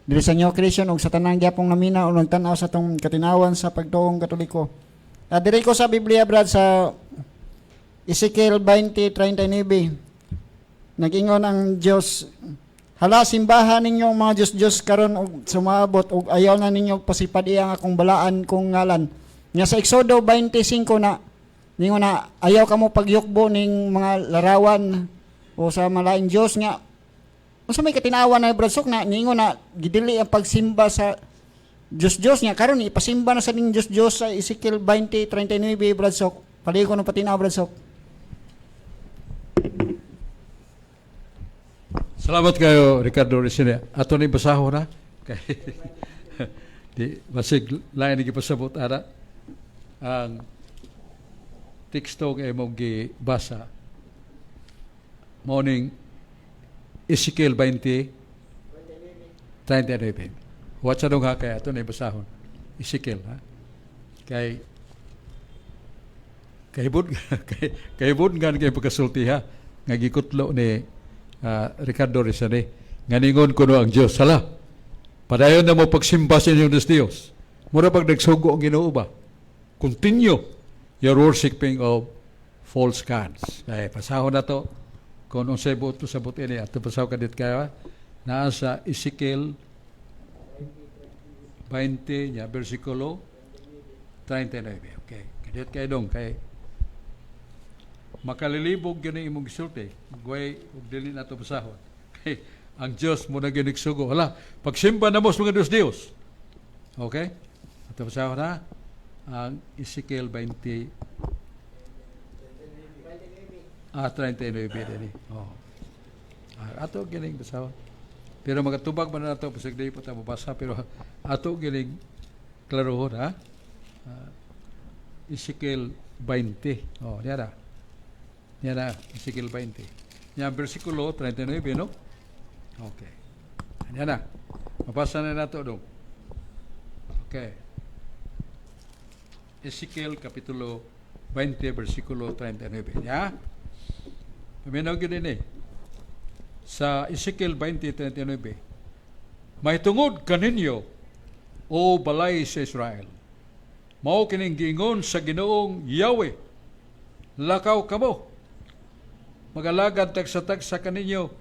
diri sa New Creation ug sa tanang gyapong namina o nagtan-aw sa atong katinawan sa pagtuong Katoliko. Diri ko sa Biblia, Brad, sa Ezekiel 20:39. Nag-ingon ang Dios, "Hala, simbahan ninyo ang mga Diyos-Diyos karon og sumabot og ayaw na ninyo pasipad ang akong balaan kong ngalan." Nga sa Exodo 25 na ningon na ayaw kamo pagyukbo ning mga larawan o sa malaing Dios. Nga unsa may katinawan na, Brad Sok, na ningon na gidili ang pagsimba sa Diyos Diyos nga karon ipasimba na sa ning Diyos Diyos sa Ezekiel 20:39, Brad Sok? Paligo ng patinaw, Brad Sok. Salamat kayo, Ricardo Resine. Ato ni basahon na. Kay di basig lain ni gipasabot ara ang teksto nga imong gibasa. Morning Ezekiel 20:39. Watch dong ha, kay ato ni basahon. Ezekiel ha. Kay kahibot kay kahibot nga kay pagkasulti ha nga gikutlo ni Ricardo Rizane nga ningon kuno ang Dios, "Hala, padayon na mo pagsimba sa inyong Diyos Diyos." Mura pag nagsugo ang Ginoo ba, "Continue your worshiping of false gods." Kay pasahon na to kung unsay buot ko sa ini ato pasahon kadit kayo ha? Naa sa Ezekiel 20 nya bersikulo 39. Okay, kadit kayo dong kay makalilibog gyud imong gisulti gway ug dili nato basahon kay ang Dios mo na gyud nagsugo, "Hala, pagsimba na mo sa mga Diyos Diyos." Okay, ato basahon na ang Ezekiel 20 39 dinhi. Oh. Ato gining basahon. Pero magatubag man na nato bisag di pa ta mabasa, pero ato gining klarohon ha. Ezekiel 20. Oh, niya na. Niya na, Ezekiel 20. Niya, versikulo 39, no? Okay. Niya na. Mabasa na nato dong. Okay. Ezekiel kapitulo 20, versikulo 39. Ya? Paminaw gyud ini. Sa Ezekiel 20:39. "Mahitungod kaninyo, o balay sa Israel, mao kining giingon sa Ginoong Yahweh, lakaw kamo, magalagad tagsa-tagsa kaninyo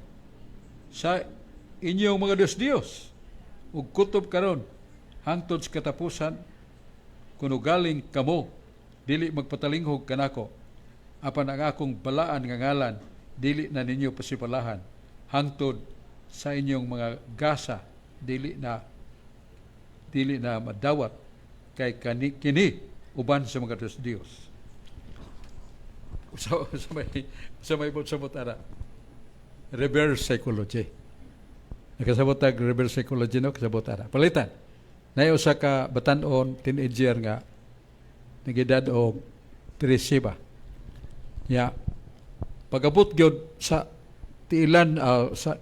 sa inyong mga Diyos-Diyos, ug kutob karon hangtod sa katapusan, kuno galing kamo dili magpatalinghog kanako, apan ang akong balaan nga ngalan dili na ninyo pasipalahan, hangtod sa inyong mga gasa dili na madawat, kay kani, kini uban sa mga Diyos Diyos." So, sa may sabot ara reverse psychology. Nakasabot tag reverse psychology, no? Kasabot ara. Palitan. Nay usa ka batan-on, teenager nga nagedad og 13 ba. Ya. Pagabot gyud sa tiilan, sa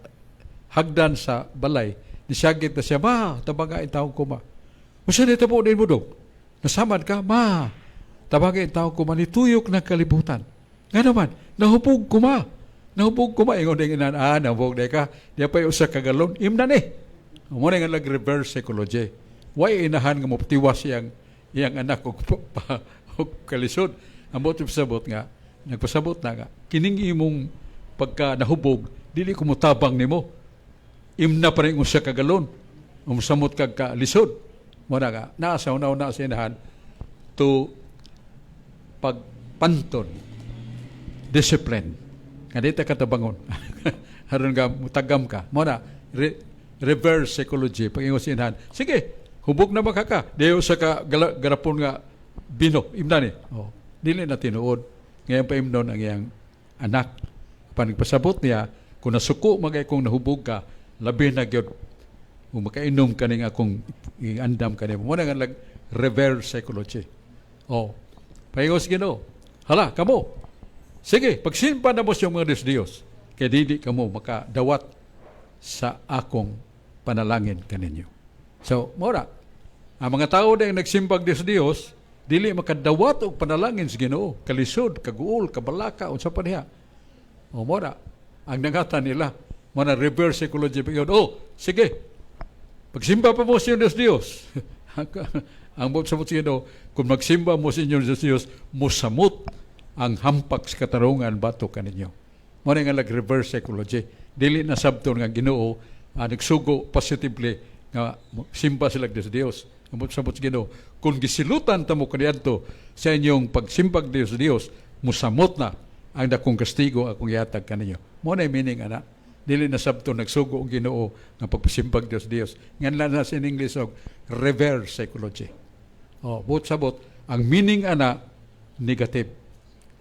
hagdan sa balay, nisagit na siya, "Ma, tabaga intawon ko, ma." "Unsa ni tabo din mo dong? Nasamad ka?" "Ma, tabaga intawon ko, ma, nituyok ng kalibutan." "Nga naman?" "Nahupog ko, ma." Nahubog ko, maingon ding inan, ah, nahubog di ka. Di pa usa ka galon. Imna ni. Mo na nga reverse psychology. Why inahan nga moptiwas iyang iyang anak og pa, og kalisod? Ang buot pasabot nga, nagpasabot na nga, kining imong pagka nahubog, dili ko motabang nimo. Imna pa rin usa ka galon. Umusamot kag kalisod. Mo na nga, naa sa una-una sa inahan to pagpanton, discipline. Nga di ta katabangon. Aron nga mutagam ka. Mo na, reverse psychology. Pag ingon sa inahan, sige, hubog na makaka. Di usa ka garapon nga bino. Imna ni. Oh, dili na tinuod. Ngayon pa imnon ang iyang anak. Panigpasabot niya, kung nasuko magay kung nahubog ka, labi na gyud kung makainom ka ning akong iandam ka nimo. Mo na nga reverse psychology. Oh. Pahingos Ginoo. Hala, kamo. Sige, pagsimba na mo siyang mga Diyos Diyos, kay dili kamo makadawat sa akong panalangin kaninyo. So, mora, ang mga tao na nagsimbag Diyos Diyos, dili makadawat og panalangin sa Ginoo, kalisod, kaguol, kabalaka, unsa pa diha. O mora, ang nangatan nila, mo na reverse psychology pa yun. Oh, sige, pagsimba pa mo sa inyong Diyos Diyos. Ang buot sa Ginoo, kung magsimba mo sa inyong Diyos Diyos, musamot ang hampak sa katarungan batok kaninyo. Mo na nga reverse psychology. Dili na sabton nga Ginoo nagsugo positively nga simba sila Diyos Diyos. Ang buot sa Ginoo, kung gisilutan ta mo kaniadto sa inyong pagsimbag Diyos Diyos, musamot na ang dakong kastigo akong ihatag kaninyo. Mo na meaning ana. Dili na sabto nagsugo ang Ginoo nga pagpasimbag Diyos Diyos. Ngan na sa in English og reverse psychology. Oh, buot sabot ang meaning ana negative.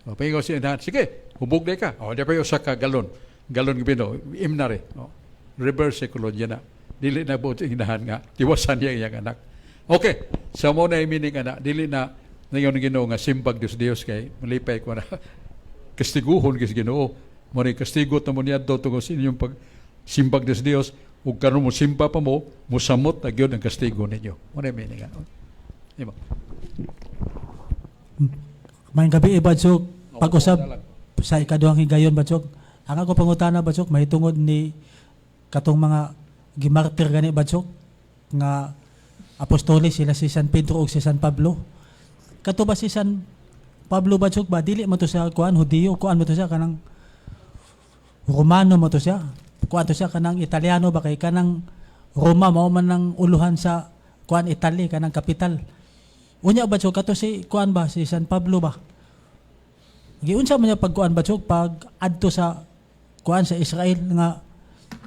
O, paingon siya na, sige, hubog na ka. O, di pa yung usa ka galon. Galon bino, imna re. O, reverse psychology na. Dili na buot inahan nga, tiwasan niya iyang anak. Okay, sa mo na meaning ana, dili na ngayon Ginoo nga simbag Diyos Diyos kay malipay ko na kastiguhon kis Ginoo. Mo ni kastigo ta mo niadto tungod sa inyong pag simbag Diyos Diyos ug karon mo simba pa mo, musamot na gyud ang kastigo ninyo. Mo na meaning ana. Di ba? Maayong gabi, Badsok. Pag-usab sa ikaduhang higayon, Badsok. Ang ako pangutana, Badsok, mahitungod ni katong mga gimartir gani, Badsok, nga apostoles sila si San Pedro ug si San Pablo. Kato ba si San Pablo, Badsok ba, dili man to siya kuan Hudiyo, kuan mo to siya kanang Romano mo to siya. Kuan to siya kanang Italiano ba, kay kanang Roma mao man ang uluhan sa kuan Italy, kanang kapital. Unya, Badsok, kato si kuan ba, si San Pablo ba? Giunsa man niya pagkuan, Badsok, pag adto sa kuan sa Israel nga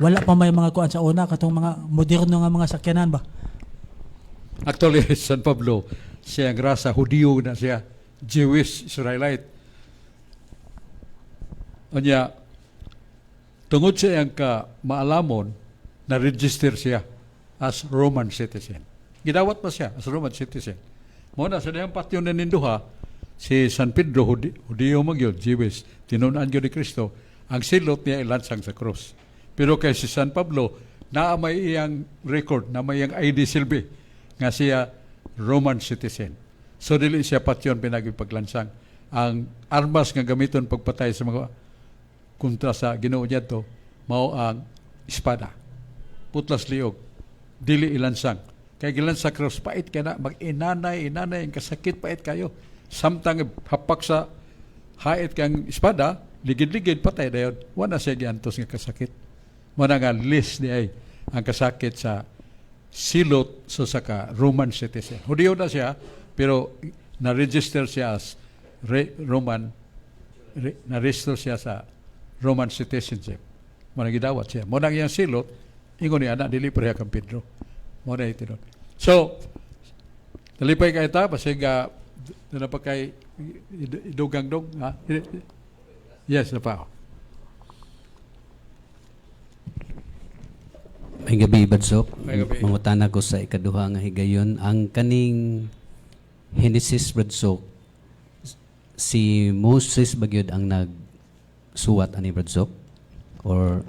wala pa may mga kuan sa una, katong mga moderno nga mga sakyanan ba? Actually, San Pablo, siya ang rasa, Hudiyo na siya, Jewish Israelite. Unya, tungod sa iyang ka maalamon, na-register siya as Roman citizen. Gidawat pa siya as Roman citizen. Mo na sa dihang patyon na ninduha, si San Pedro, Hudiyo magyud, Jewish, tinunan gyud ni Kristo, ang silot niya ilansang sa krus. Pero kay si San Pablo, naa may iyang record, na may iyang ID silbi, nga siya Roman citizen. So dili siya patyon pinagi paglansang. Ang armas nga gamiton pagpatay sa mga kontra sa Ginoo niadto mao ang espada. Putlas liog. Dili ilansang. Kay gilansang cross pait kay na mag-inanay inanay ang kasakit, pait kayo. Samtang hapak sa hait kang espada, ligid-ligid patay dayon. Wala siya giantos nga kasakit. Mo na nga list di ay ang kasakit sa silot sa ka Roman citizen. Hudiyo na siya, pero na-register siya as Roman, na-register siya sa Roman citizenship. Mo na gidawat siya. Mo na iyang silot, ingon niya, anak, dili pareha kang Pedro. Mo na itinon. So, nalipay kay ta, basig na pa kay idugang dong, ha? Yes, na pa. May gabi, Badsok. May gabi. Mangutana ko sa ikaduha nga higayon. Ang kaning Genesis, Badsok, si Moses ba gyud ang nagsuwat ani, Badsok? Or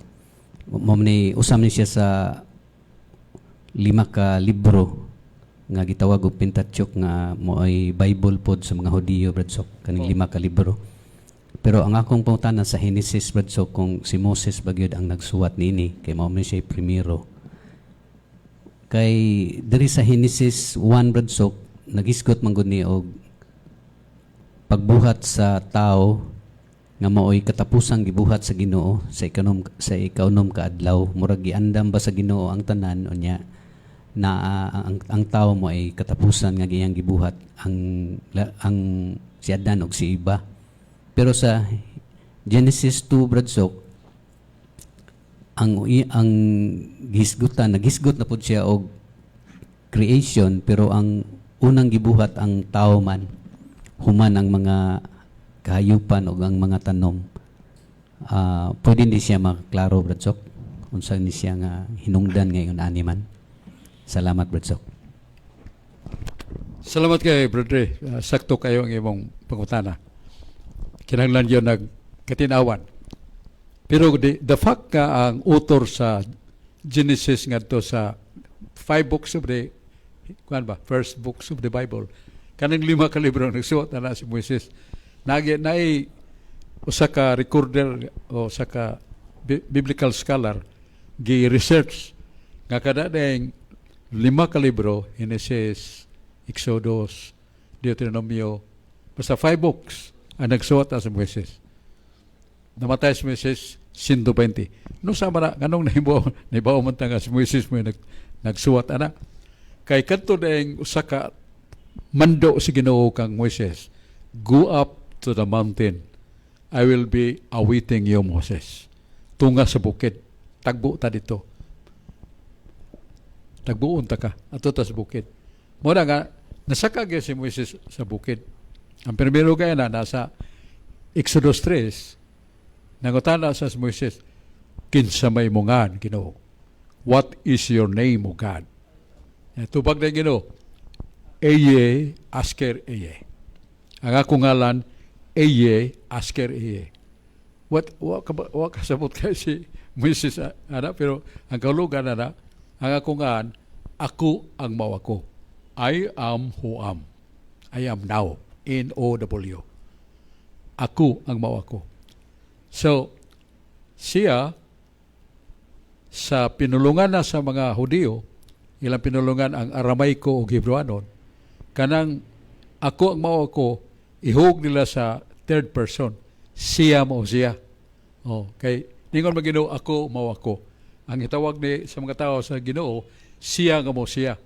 mo ni usam ni siya sa lima ka libro nga gitawag og Pentateuch nga mo ay Bible pod sa mga Hudiyo, Bradsok, kaning lima ka libro. Pero ang akong pangutana sa Genesis, Brad Sok, kung si Moses ba gyud ang nagsuwat niini, kay mao man siya primero. Kay diri sa Genesis 1, Brad Sok, nagisgot man gud ni og pagbuhat sa tao nga maoy katapusang gibuhat sa Ginoo sa ikaunom ka adlaw. Murag giandam ba sa Ginoo ang tanan, unya na ang tao mo ay katapusan nga iyang gibuhat ang si Adan ug si Eva. Pero sa Genesis 2, Brad Sok, ang gisgutan, nagisgot na pud siya og creation, pero ang unang gibuhat ang tao man, human ang mga kahayupan o ang mga tanom. Pwede hindi siya maklaro, Brad Sok, unsa ni siya nga hinungdan ngayon ani man? Salamat, Brad Sok. Salamat kay Brother. Sakto kayo ang imong pangutana. Kinahanglan yun nag katinawan. Pero the fact nga ang author sa Genesis ngadto sa five books of the kuan ba, first books of the Bible, kanang lima ka libro, nagsuwat na, na si Moises. Nagi naay usa ka recorder o usa ka biblical scholar gi-research nga kada dayeng lima ka libro, Genesis, Exodus, Deuteronomio, basta five books ang nagsuwat na si Moises. Namatay si Moises 120. No sama na nganong nahibaw man ta nga si Moises mo nagsuwat ana? Kay kadto dayeng usa ka mando si Ginoo kang Moises, "Go up to the mountain. I will be awaiting you, Moses." Tunga sa bukid. Tagbo ta dito. Tagbuon ta ka. Ato ta sa bukid. Mao na nga, nasaka gyud si Moises sa bukid. Ang primero kaya na, nasa Exodus 3, nangutana sa si Moises, "Kinsa may imong ngan, Ginoo? What is your name, O God?" Eh, tubag na Ginoo, "Ehyeh Asher Ehyeh." Ang akong ngalan, Ehyeh Asher Ehyeh. What, wa kasabot kay si Moises, ana, pero ang kahulugan ana, ang akong ngan, ako ang mao ako. I am who am. I am now. N-O-W. Ako ang mao ako. So, siya, sa pinulungan na sa mga Hudiyo, ilang pinulungan ang Aramaiko o Hebrewanon, kanang "ako ang mao ako", ihug nila sa third person. Siya mao siya. Oh, kay ningon man Ginoo, "Ako mao ako." Ang itawag ni sa mga tao sa Ginoo, siya nga mao siya.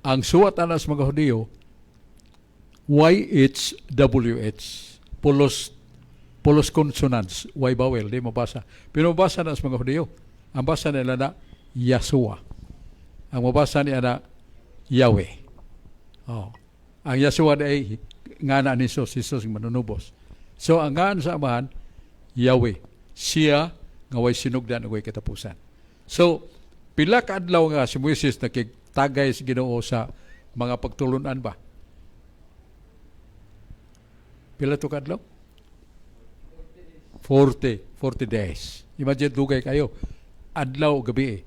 Ang suwat ana sa mga Hudiyo, YHWH. Pulos pulos consonants, Y vowel, di mabasa. Pero mabasa na sa mga Hudiyo. Ang basa nila na Yahshua. Ang mabasa niya na Yahweh. Oh. Ang Yahshua na ay ngana ni Jesus, Jesus ang manunubos. So ang ngan sa Amahan, Yahweh. Siya nga way sinugdan ug way katapusan. So, pila ka adlaw nga si Moises nakigtagay sa Ginoo sa mga pagtulunan ba? Pila to kadlaw? 40, 40 days. Imagine, dugay kayo. Adlaw gabi eh.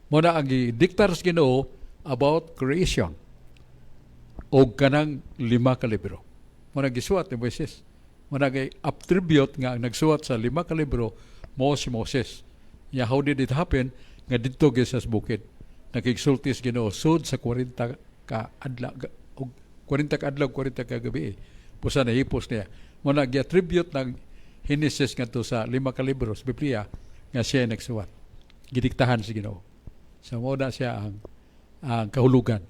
Mao na ang gidiktar sa Ginoo about creation og kanang lima ka libro. Mao na gisuwat ni Moises. Mao na kay attribute nga ang nagsuwat sa lima ka libro mo si Moses. Ya, how did it happen nga didto gyud sa bukid? Nakigsulti sa Ginoo sud sa 40 ka adlaw og 40 ka adlaw, 40 ka gabi. Pusa nahipos niya. Mao na gi-attribute ng Genesis ngadto sa lima ka libro sa Biblia nga siya nagsuwat. Gidiktahan sa Ginoo. So mao na siya ang kahulugan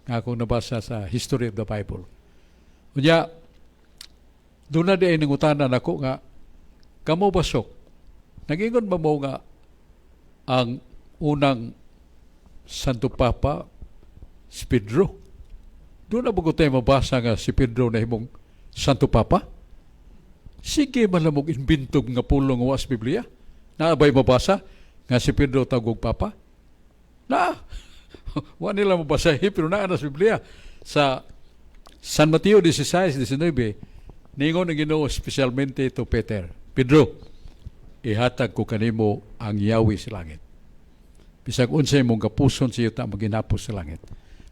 nga akong nabasa sa history of the Bible. Unya, doon na di ay nangutana nako nga, "Kamo ba, Sok? Nagingon ba mo nga ang unang Santo Papa si Pedro? Doon na ba tayo mabasa nga si Pedro na himong Santo Papa? Sige man lang mong imbintog nga pulong nga wa sa Biblia. Naa ba'y mabasa nga si Pedro tawgog Papa? Na, wa nila mabasa, pero naa na sa Biblia." Sa San Mateo 16:19, ningon ang Ginoo espesyalmente to Peter, "Pedro, ihatag ko kanimo ang yawi sa langit. Bisag unsay mong gapuson sa yuta, maginapos sa langit.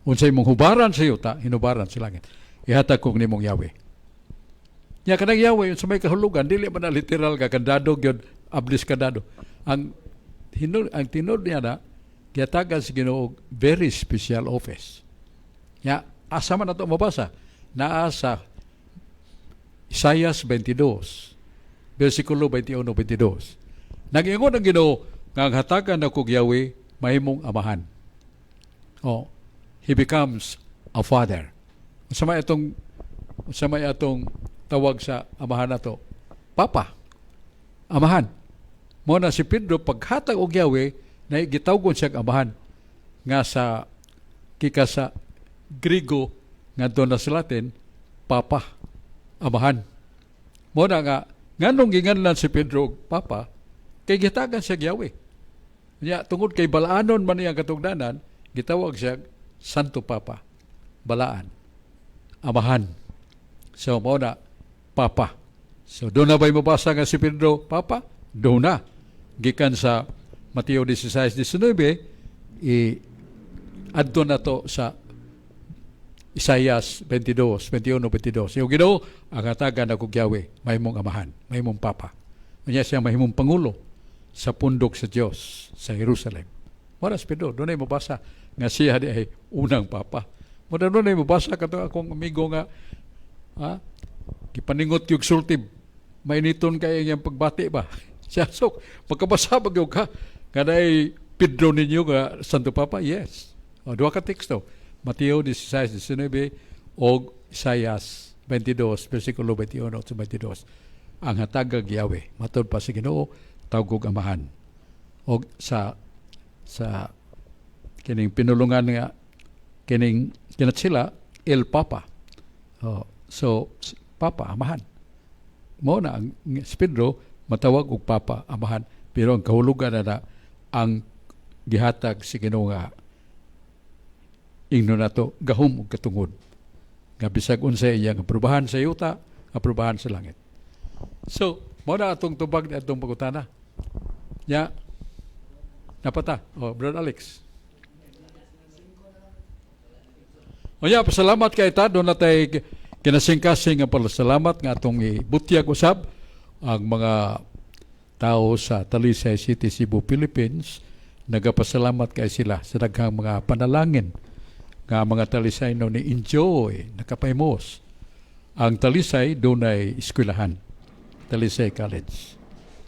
Unsay mong hubaran sa yuta, hinubaran sa langit. Ihatag ko nimong yawi." Nya kanang Yahweh sa may kahulugan, dili man na literal ka kandado gyud, ablis kandado. Ang tinuod niya na gihatagan sa Ginoo og very special office. Nya asa man nato mabasa? Naa sa Isaias 22 versikulo 21 22. Nag-ingon ang Ginoo nga ang hatagan nako Yahweh mahimong amahan. Oh, he becomes a father. Unsa may atong tawag sa amahan nato? Papa. Amahan. Mo na si Pedro, paghatag og Yahweh, na gitawgon siya amahan nga sa kika sa Grigo ngadto na sa Latin, papa, amahan. Mo na nga nganong ginganlan si Pedro og papa, kay gihatagan siya Yahweh. Nya tungod kay balaanon man iyang katugdanan, gitawag siya Santo Papa, balaan, amahan. So mao na papa. So doon na ba'y mabasa nga si Pedro papa? Doon na. Gikan sa Mateo 16:19, i adto na to sa Isaias 22, 21, 22. Yung Ginoo, ang hatagan ako Yahweh, mahimong amahan, mahimong papa. Unya siya mahimong pangulo sa pundok sa Dios sa Jerusalem. Wala si Pedro, doon ay mabasa nga siya di ay unang papa. Muna doon ay mabasa kato akong amigo nga ha, gipaningot yung sulti, mainiton kay iyang pagbati ba. Siya so, pagkabasa ba gyud ka nga naay Pedro ninyo nga Santo Papa? Yes. O, duha ka teksto. Mateo 16:19 o Isaias 22, versikulo 21 to 22. Ang hatagag Yahweh, matod pa sa Ginoo, tawgog amahan. O sa kining pinulungan nga kining kinat sila El Papa. Oh, so Papa, amahan. Mo na ang si Pedro matawag og Papa, amahan, pero ang kahulugan na, na ang gihatag si Ginoo nga ingno nato gahom ug katungod nga bisag unsay iyang aprobahan sa yuta, aprobahan sa langit. So mo na atong tubag ni atong pangutana nya napata. Oh, Brother Alex. O ya, pasalamat kay ta, doon natay kinasingkasing nga pasalamat nga atong ibutyag usab ang mga tao sa Talisay City, Cebu, Philippines. Nagapasalamat kay sila sa daghang mga panalangin nga mga Talisay no ni enjoy nakapahimos. Ang Talisay dunay eskwelahan, Talisay College.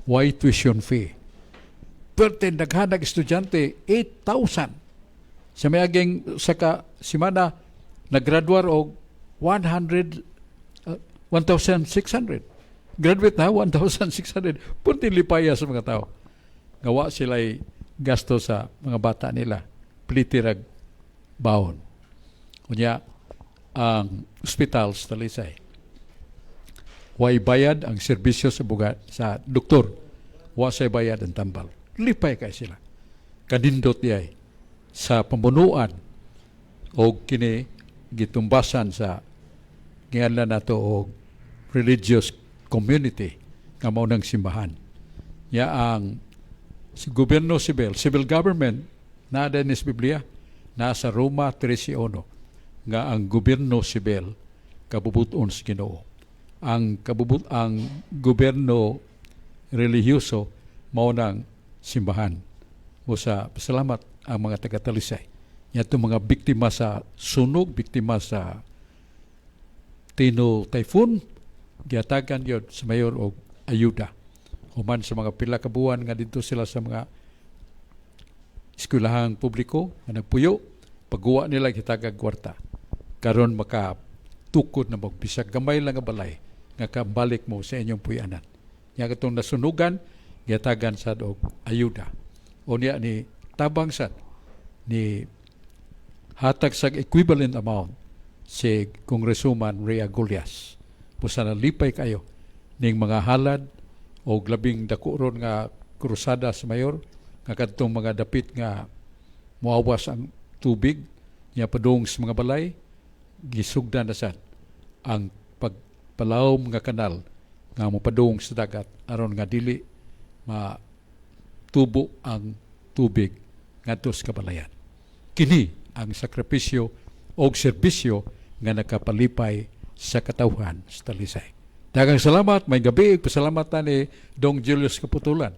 Why tuition fee? Perte daghanag estudyante, 8,000. Sa mayaging sa ka semana naggraduar og 100 1,600. Graduate na 1,600. Punti lipaya sa mga tao. Gawa sila'y gasto sa mga bata nila. Plitirag baon. Unya, ang ospital sa Talisay. Way bayad ang serbisyo sa buga, sa doktor. Wa say bayad ang tambal. Lipay kay sila. Kanindot diay sa pamunuan o kini gitumbasan sa gianlan nato og religious community nga mao ng simbahan. Ya ang si gobyerno civil, civil government na din is Biblia, nasa Roma 13:1 nga ang gobyerno civil kabubuton sa Ginoo. Ang gobyerno relihiyoso mao nang simbahan. O sa salamat ang mga taga-Talisay. Yato mga biktima sa sunog, biktima sa Tino Typhoon, gihatagan gyud sa mayor og ayuda. Human sa mga pila ka buwan nga didto sila sa mga eskwelahang publiko nga nagpuyo, pagguwa nila gitagag kwarta. Karon maka tukod na magbisag gamay lang nga balay nga kabalik mo sa inyong puyanan. Nya katong nasunugan, gihatagan sad og ayuda. O niya ni tabang sad ni hatag sa equivalent amount si Congresswoman Rhea Gullas. Busa nalipay kayo ning mga halad o labing dako ron nga krusada sa mayor nga kadtong mga dapit nga moawas ang tubig niya padung sa mga balay, gisugdan na sad ang pagpalawom nga kanal nga mopadung sa dagat aron nga dili matubo ang tubig ngadto sa kabalayan. Kini ang sakripisyo o serbisyo nga nakapalipay sa katawhan sa Talisay. Daghang salamat, maayong gabii, pasalamat ta ni Dong Julius Kaputulan.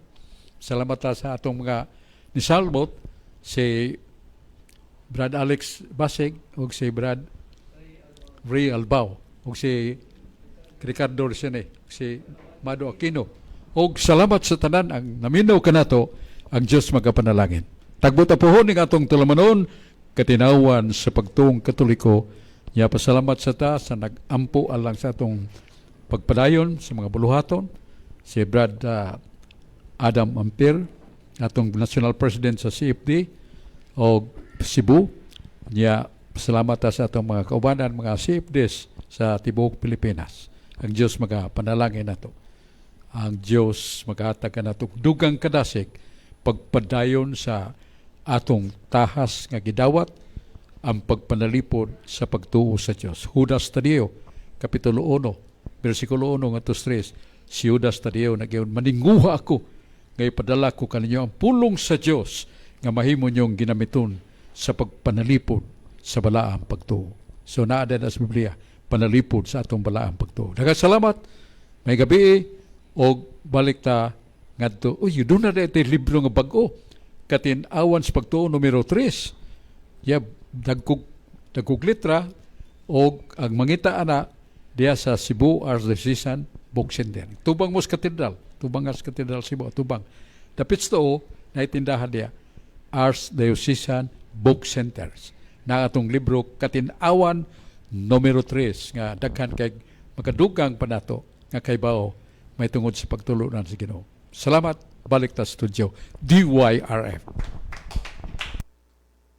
Salamat ta sa atong mga nisalmot, si Brad Alex Basig ug si Brad Ray Albao ug si Ricardo Resene, si Mado Aquino. Og salamat sa tanan ang naminaw kanato, ang Diyos magapanalangin. Tagbot puhon ning atong tulumanon, Katinawan sa Pagtuong Katoliko. Ya, pasalamat sa ta sa nag-ampo alang sa atong pagpadayon sa mga buluhaton, si Brad Adam Ampir, atong National President sa CFD o Cebu. Nya salamat ta sa atong mga kaubanan, mga CFDs sa tibuok Pilipinas. Ang Diyos magapanalangin nato. Ang Diyos magahatag kanato dugang kadasig pagpadayon sa atong tahas nga gidawat, ang pagpanalipod sa pagtuo sa Diyos. Judas Tadeo, Kapitulo 1, versikulo 1 ngadto 3. Si Judas Tadeo nagyon, "Maninguha ako nga ipadala ko kaninyo ang pulong sa Dios nga mahimo niyong ginamiton sa pagpanalipod sa balaang pagtuo." So naa na sa Biblia, panalipod sa atong balaang pagtuo. Daghang salamat. Maayong gabii og balik ta ngadto. Uy, duna na ito libro nga bag-o. Katin-awan sa Pagtuo numero 3. Ya, dagkog dagkog litra og ang mangita ana diya sa Cebu Archdiocesan Book Center. Tubang mo sa katedral, tubang sa Katedral Cebu, tubang. Dapit sa tuo, naitindahan diya Archdiocesan Book Centers. Na atong libro Katin-awan numero 3 nga daghan kay makadugang pa nato nga kaybaw may tungod sa pagtulo sa Ginoo. Salamat, balik ta studio DYRF.